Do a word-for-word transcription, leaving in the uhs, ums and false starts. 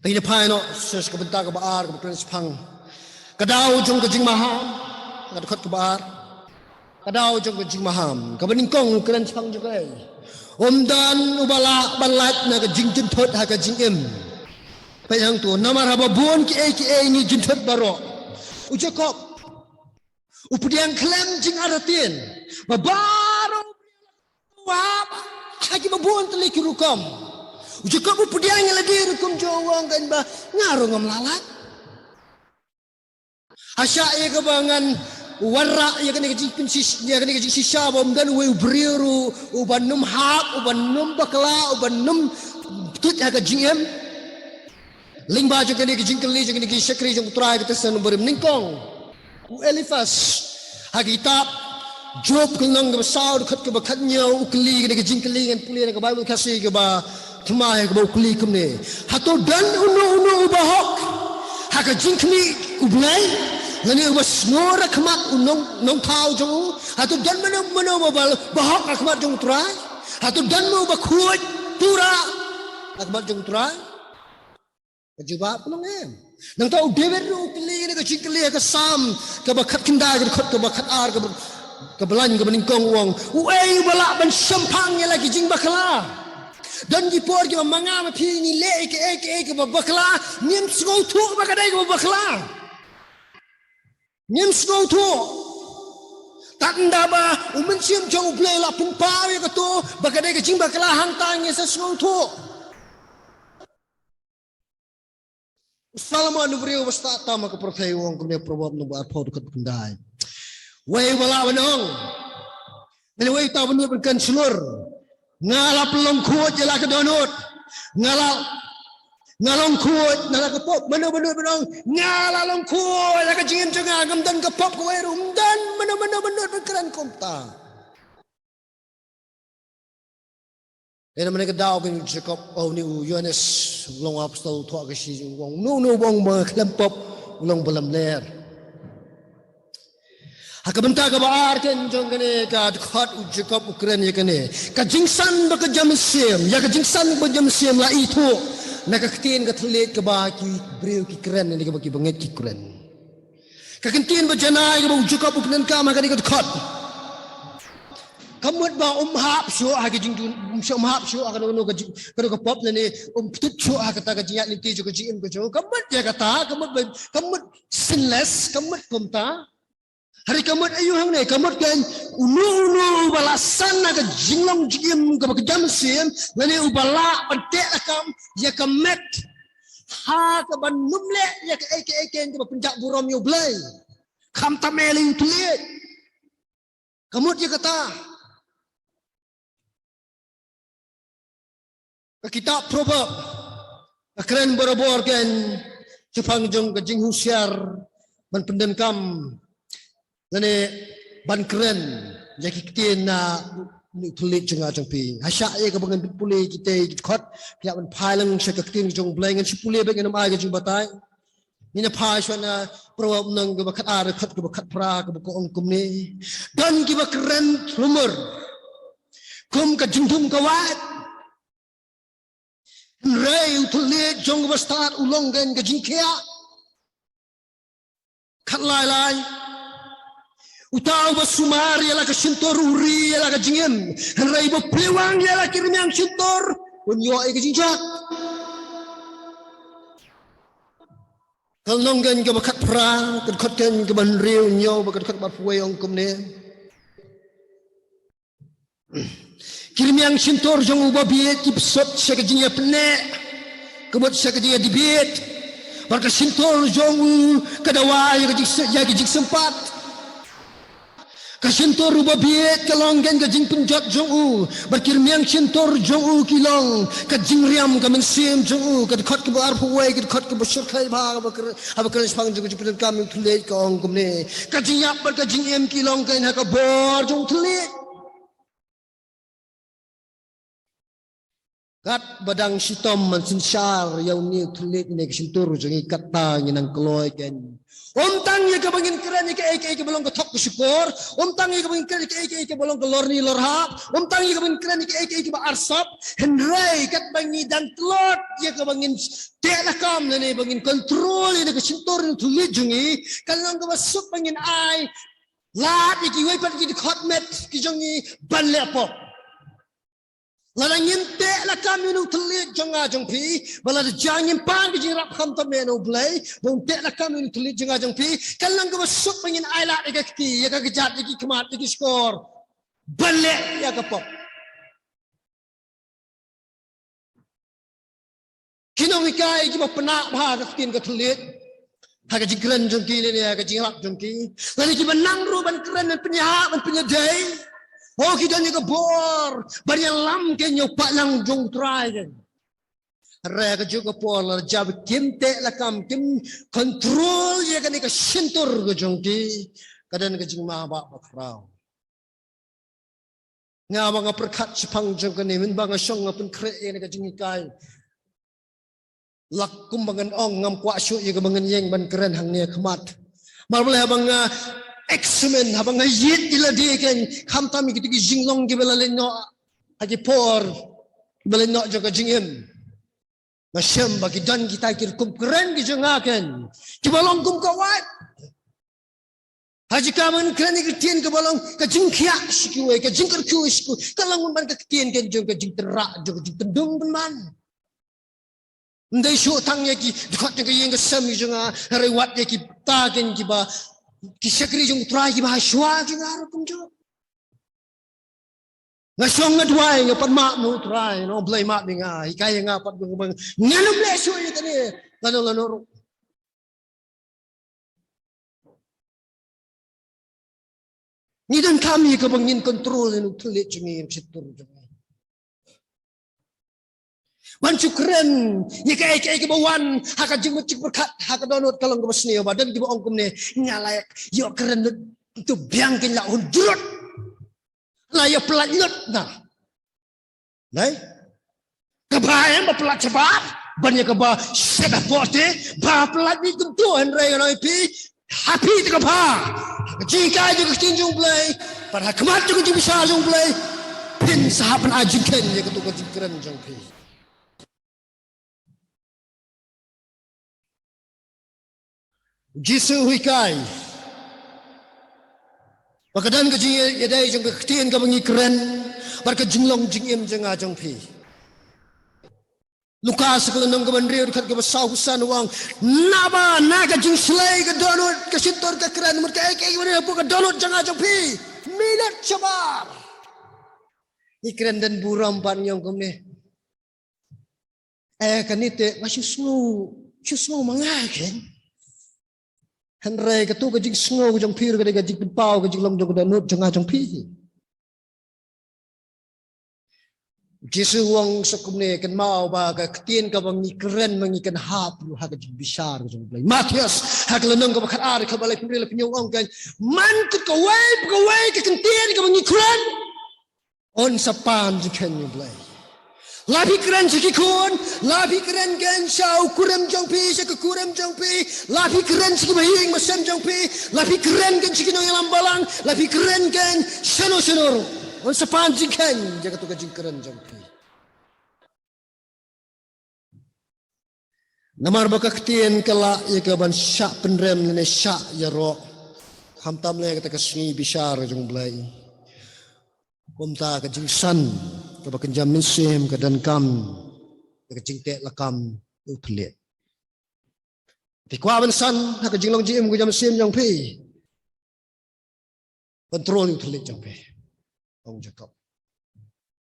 Ngin ïa phai noh sha ka bynta kaba ar kaba kren shaphang ka daw jong ka jingmaham. Ka dkhot kaba ar. Ka daw jong ka jingmaham. Kaba nyngkong u kren shaphang jong kaei? Ym don uba lah ban lait na ka jingjynthut ha ka jingim. Peit hangto, namar haba bun kiei kiei ngi jynthut baroh. U Jakob u pdiang khlem jingartatien ba baroh u hap ha kiba bun tylli ki rukom. U Jakob u pdiang ïa lade ruh kumjuh, u ong kein ba nga ruh ngam lah lait. Hasha ïa kaba ngan wanrah ïa kane ka jingpynshisha, ïa kane ka jingshisha ba ym don uwei u briew ruh uba nym hap, uba nym bakla, uba nym tuid ha ka jingim. Lyngba jong kane ka jingkylli jong kane ka shakri jong U Trai, ka Testament Barim. Nyngkong, u Eliphas ha ka kitab Job ka lynnong kaba saw, dkhot kaba khathynñiew, u kylli kane ka jingkylli, ngan pule na ka Baibl Khasi kaba thymmai, kaba u kylli kumne: Hato don uno uno uba hok ha ka jingkhmih U Blei, lane uba sngur ha khmat u nong, nongthaw jong u? Hato don mano mano uba, uba hok ha khmat jong U Trai? Hato don mo uba khuid pura ha khmat jong U Trai? Ka jubab ka long em. Nangta u David ruh u kylli ïa ka jingkylli ha ka Salm kaba khatkhyndai, ka dkhot kaba khatar, kaba, kaba lain kaba nyngkong, u ong: Uei uba lah ban shemphang ïa la ki jingbakla? Don ki por kiba ma nga ma phi ngi leh ïa kaei kaei kaba bakla, ngim sngewthuh ba ka dei kaba bakla. Ngim sngewthuh. Tang da ba u Mynsiem jong U Blei la pynpaw ïa kato ba ka dei ka jingbakla, hangta ngi sa sngewthuh. U Solomon u briew uba stad tam ha ka pyrthei u ong kumne, Proverb number arphew, dkhot khyndai: Uei uba lah ban ong, lane uei uta uba nud ban kren shlur, nga la pynlong khuid ïa la ka dohnud? Nga la, nga long khuid na la ka pop. Mano ba nud ban ong nga la long khuid ha ka jingim jong nga, ngam don ka pop kawei ruh? Ym don mano mano ba nud ban kren kumta. Ïa namar kane ka daw kane u Jakob, oh, une u Ïohannes u long apostol u thoh ka shi, u ong, uno uno uba ong ba nga khlem pop u long ba lamler. Ha ka bynta kaba ar keiñ jong kane ka dkhot, u Jakob u kren ïa kane: Ka jingsan bad ka jingmynsiem, ïa ka jingsan bad ka jingmynsiem la ithuh na ka ktien ka thylliej kaba ki briew ki kren, ne kaba ki bangeit ki kren. Ka kyntien ba janai kaba u Jakob u pyndonkam ha kane ka dkhot, ka mut ba um hap shuh ha ka jingdon, um shu, um hap shuh ha kano kano ka jing, kano ka pop, lane um ptut shuh ha kata ka jingïaid lynti jong ka jingim ka jong u. Ka mut ïa kata, ka mut ba, ka mut sinless, ka mut kumta. Hynrei ka mut aïu hangne? Ka mut keiñ uno uno uba la san ha ka jinglong jingim kaba ka jingmynsiem, lane uba lah ban teh lakam ïa ka met ha kaba nym leh ïa kaei kaei keiñ kaba pynjah burom ïa U Blei, khamtam eh lei u thylliej. Ka mut ïa kata. Ka kitab Proverb ka kren barabor keiñ shaphang jong ka jinghusiar ban pyndonkam lane ban kren ïa ki ktien na u thylliej jong nga jong phi. Hasha ïa kaba ngan pule kitei ki dkhot, phi hap ban phai lang sha ka ktien jong U Blei. Ngan shu pule beit, ngan ym ai ka jingbatai. Ngin ïa phai shuwa na Proverb lynnong kaba khatar, dkhot kaba khatphra, kaba ka ong kumne: Don kiba kren thlumur kum ka jingdum ka wait, hynrei u thylliej jong uba stad u long keiñ ka jingkhiah. Khatlai lai: Uta uba sumar ïa la ka shyntur u ri ïa la ka jingim, hynrei uba pyrshang ïa la ki rmiang shyntur un ïoh ïa ka jingjot. Ka lynnong keiñ kaba khatphra, ka dkhot keiñ kaba hynriew, ñiew bad ka dkhot kaba arphew wei, ong kumne: Ki rmiang shyntur jong uba bieit ki pynsuh sha ka jingïapynneh, ka mut sha ka jingïadibit, bad ka shyntur jong u ka dawa ïa ka jingse-, ïa ka jingsympat. Ka shyntur uba bieit ka long keiñ ka jingpynjot jong u, bad ki rmiang shyntur jong u ki long ka jingriam ka mynsiem jong u. Ka dkhot kaba arphew wei, ka dkhot kaba shyrkhei bha, haba kren, haba kren shaphang jong ka jingpyndonkam ïa u thylliej, ka ong kumne: Ka jingïap bad ka jingim ki long keiñ ha ka bor jong u thylliej. Katba dang shitom ban synshar ïa une u thylliej ne ka shyntur jong ngi, kata ngi nang kloi kein. Ym tang ïa kaba ngin kren ïa kaei kaei kaba long ka thok ka shukor, ym tang ïa kaba ngin kren ïa kaei kaei kaba long ka lorni lorhap, ym tang ïa kaba ngin kren ïa kaei kaei kaba arsap, hynrei katba ngi dang tlot ïa kaba ngin teh lakam ne, ne ba ngin control ïa ka shyntur ne u thylliej jong ngi, ka long kaba suk ba ngin ai lad ïa kiwei pat ki dkhot met ki jong ngi ban leh pop. Lada ngin teh lakam ïa une u thylliej jong nga jong phi, ba lada jia ngim pan ka jingrap khamtam ïa une u Blei, ba un teh lakam ïa une u thylliej jong nga jong phi, ka long kaba suk ba ngin ai lad ïa ka kti, ïa ka kjat, ïa ki khmat, ïa ki shkor ban leh ïa ka pop. Ki nonghikai kiba pynah bha ha ka ktien ka thylliej ha ka jingkren jong ki ne ha ka jingrap jong ki, lane kiba nang ruh ban kren, ban pynïaid, ban pynïadei, oh, ki don ïa ka bor ban ïalam kein ïa u paidlang jong u Trai kein. Hynrei ha kajuh ka por lada jia ba kim teh lakam, kim control ïa kane ka shyntur ka jong ki, ka don ka jingma ba bakhraw. Nga ba nga pyrkhat shaphang jong kane, mynba nga shong nga pynkhreh ïa kane ka jinghikai, la kumba ngan ong ngam kwah shuh ïa kaba ngan ïeng ban kren hangne ha khmat. Namar balei, haba nga examine, haba nga ïit ïa lade kein, khamtam ïa kito ki jinglong kiba la leit noh ha ki por kiba la leit noh jong ka jingim, nga shem ba ki don kita ki rukom kren ki jong nga kein kiba long kum ka wait. Ha jaka ba ngan kren ïa ka ktien kaba long ka jingkhiah sha kiwei, ka jingkyrkhu sha kiwei, ka long ban ka ktien kein jong ka jingtynrah, jong ka jingtyndong pynban. Ym dei shuh tang ïa ki dkhot jong ka ïing ka sem jong nga, hynrei wat ïa kita kein kiba, ki shakri jong u Trai kiba ha shuwa jong nga ruh kumjuh. Nga shong nga duwai, nga pan map na u Trai, na u Blei map ïa nga, hikai ïa nga pat ba ngan ym leh shuh ïa kane lano lano ruh. Ngi donkam ïa kaba ngin control ïa u thylliej jong ngi, ïa u shyntur jong ngi. Ban shu kren ïa kaei kaei kaba wan ha ka jingmut jingpyrkhat, ha ka dohnud ka long kaba sniew, ba don kiba ong kumne, nga la ïoh kren lut, to biang kein la hun jurut, la ïoh pyllait lut na. Dei? Kaba em ba pyllait shabar ban ïa kaba shet hapoh te, ba pyllait beit kumto, hynrei ngan ong ïa phi, ha phi te kaba, ka jinghikai jong ka ktien jong u Blei, bad ha khmat jong ka jingbishar jong u Blei, phin sa hap ban ai jingkheiñ ïa kato ka jingkren jong phi. U Jisu u hikai ba ka don ka jingïadei jong ka ktien kaba ngi kren bad ka jinglong jingim jong nga jong phi. Lukas ka lynnong kaba hynriew, dkhot kaba saw, u san u ong, naba na ka jingshlei ka dohnud ka shyntur ka kren, mut kaei kaei ba don hapoh ka dohnud jong nga jong phi, me lut shabar. Ngi kren don burom pat, ngi ong kumne, eh, kane te nga shu sngew, shu sngew ma nga kein. Hynrei kato ka jingsngew ka jong phi ruh ka dei ka jingpynpaw ka jinglong jong ka dohnud jong nga jong phi. Jisu u ong sa kumne, kynmaw ba ka ktien kaba ngi kren ma ngi kan hap ruh ha ka jingbishar ka jong u Blei. Mathaios ha ka lynnong kaba khatar, kaba laiphew hynriew, laiphew hynñiew, u ong kein, man kut kawei pa kawei ka ktien kaba ngi kren, un sa pan jingkheiñ u Blei. La phi kren sha ki khun, la phi kren kein sha u kurim jong phi, sha ka kurim jong phi, la phi kren sha ki bahaïing bahasem jong phi, la phi kren kein sha ki nongïalam balang, la phi kren kein shano shano ruh, un sa pan jingkheiñ ïa kato ka jingkren jong phi. Namar ba ka ktien ka lah ïa ka ban shah pynrem lane shah ïaroh, khamtam lei kata ka sngi bishar jong u Blei. Kumta ka jingsan kaba kynja mynsiem ka donkam ïa ka jingteh lakam ïa u thylliej. Phi kwah ban san ha ka jinglong jingim ka jingmynsiem jong phi? Control ïa u thylliej jong phi, ong Jakob.